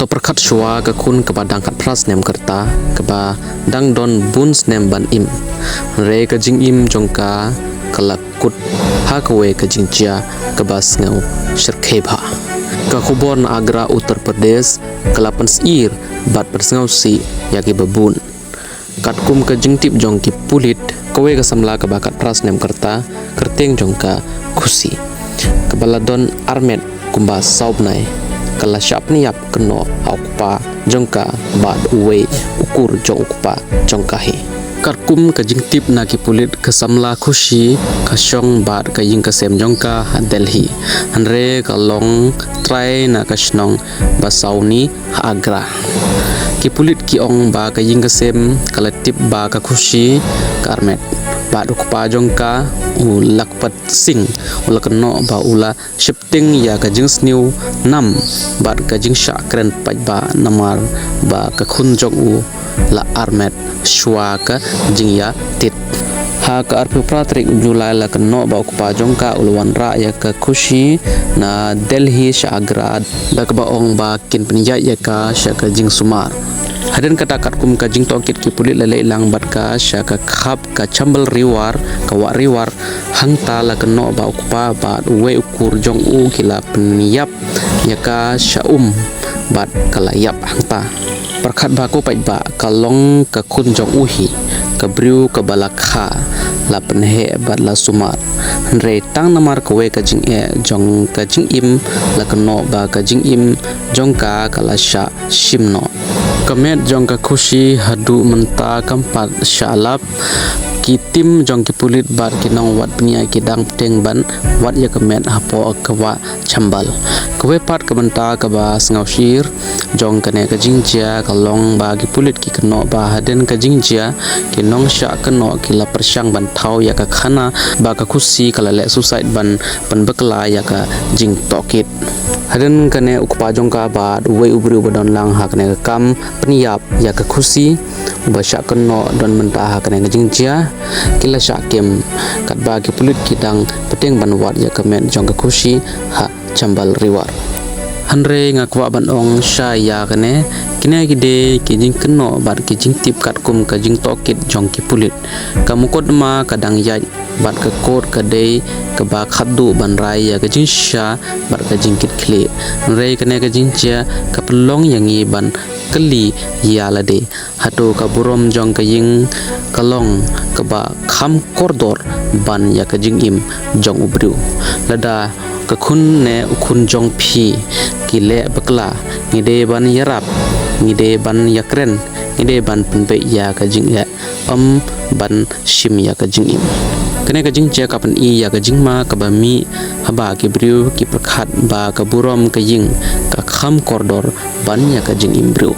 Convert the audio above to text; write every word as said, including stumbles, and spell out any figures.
Pyrkhat shuwa ka khun kaba dang khatphra snem ka rta, kaba dang don bun snem ban im. Hynrei ka jingim jong ka ka la kut ha kawei ka jingjia kaba sngew shyrkhei bha. Ka khubor na Agra, Uttar Pradesh ka la pynsyier bad pynsngewsih ïa kiba bun. Katkum ka jingtip jong ki pulit, kawei ka samla kaba khatphra snem ka rta, kyrteng jong ka Khushi, kaba la don armet kumba saw bnai, ka la shah pynïap kynnoh ha u kpa jong ka bad uwei u kur jong u kpa jong ka hi. Katkum ka jingtip na ki pulit, ka samla Khushi ka shong bad ka ïing ka sem jong ka ha Delhi, hynrei ka long trai na ka shnong ba saw ni ha Agra. Ki pulit ki ong ba ka ïing ka sem ka la tip ba ka Khushi ka armet bad u kpa jong ka, u Lakhpat Singh, u la kynnoh ba u la sheptieng ïa ka jingsniew nam bad ka jingshah kren paidbah namar ba ka khun jong u la armet shuwa ka jingïatied. Ha ka arphew phra tarik u July la kynnoh ba u kpa jong ka u la wanrah ïa ka Khushi na Delhi sha Agra da kaba ong ba kin pynïaid ïa ka sha ka jingsumar. Hadien kata, katkum ka jingtohkit, ki pulit la leit lang bad ka sha ka khap ka Chambal Riwar, ka wah Riwar. Hangta la kynnoh ba u kpa bad uwei u kur jong u ki la pynïap ïa ka sha um bad ka la ïap hangta. Pyrkhat bha ko paidbah, ka long ka khun jong u hi, ka briew kaba la kha, la pynheh bad la sumar. Hynrei tang namar kawei ka jingeh jong ka jingim, la kynnoh ba ka jingim jong ka ka la shah shim noh. Ka met jong ka Khushi haduh mynta kam pat shah lap. Ki tim jong ki pulit bad ki nongwad bniah ki dang bteng ban wad ïa ka met hapoh ka wah Chambal. Kawei pat ka bynta kaba sngewsyier jong kane ka jingjia ka long ba ki pulit ki kynnoh ba hadien ka jingjia, ki nongshah kynnoh ki la pyrshang ban thaw ïa ka khana ba ka Khushi ka la leh suicide ban pynbakla ïa ka jingtohkit. Hadien kane, u kpa jong ka bad uwei u briew ba don lang ha kane ka kam pynïap ïa ka Khushi, uba shah kynnoh don bynta ha kane ka jingjia, ki la shah kem, katba ki pulit ki dang bteng ban wad ïa ka met jong ka Khushi ha Chambal Riwar. Hynrei nga kwah ban ong shai ïa kane, kine ki dei ki jingkynnoh bad ki jingtip katkum ka jingtohkit jong ki pulit. Ka mukotduma ka dang ïaid bad ka kot ka dei kaba khatduh ban rai ïa ka jingshisha bad ka jingkitkhlieh. Hynrei kane ka jingjia ka pynlong ïa ngi ban kylli ïa lade, hato ka burom jong ka ïing ka long kaba kham kordor ban ïa ka jingim jong u briew? Lada ka khun ne u khun jong phi ki leh bakla, ngi dei ban ïarap, ngi dei ban ïakren, ngi dei ban pynbeit ïa ka jingeh, ym ban shim ïa ka jingim. Kane ka jingjia ka pyni ïa ka jingma kaba mih haba ki briew ki pyrkhat ba ka burom ka ïing ka kham kordor ban ïa ka jingim briew.